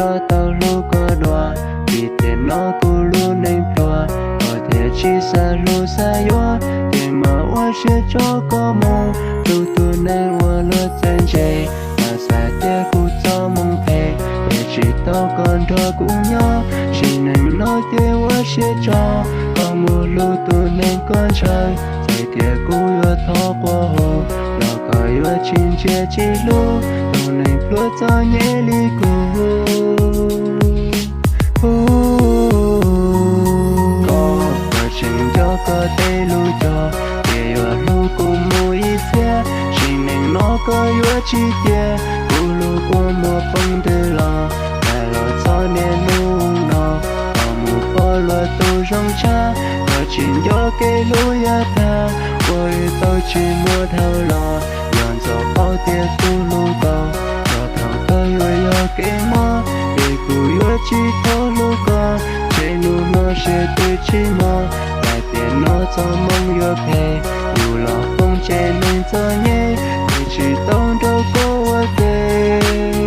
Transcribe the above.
Tau hlub koj dua, vim tias hnov kuv lub neej pluag, koj thiaj tsis xav hlub xav yuav, ces mam ua siab tso koj mus hlub tus neeg uas luag txawj ntse. Mas xav tias kuv txoj moo phem, es tsis tau koj nrog kuv nyob, sim neej no ces ua siab tso koj mus hlub tus neeg koj ntshaw. Txawm tias kuv yuav thov quas hu, los koj yuav tsis ntsia tsis hlub tus neeg pluag txom nyem li kuv. Koj, koj tseem nco koj tej lus cog, ces yuav hlub kuv mus ib txhiab, sim neej no koj yuav tsis cia kuv hlub kua muag poob ntws los. Tag los txog niaj hnub no, koj mus pom luag tus zoo tshaj, koj tsis nco kev hlub yav tag, ua li tau tsis muaj dhau los. Yog ntxov paub tias kuv hlub koj, los thaum kawg yuav yog kev mob, ces kuv yuav tsis tau hlub koj, ces hnub no siab twb tsis mos, hais tias no txoj moo yuav phem, yus los poob tsev neeg txom nyem, ces tsis tau nrog koj ua ke.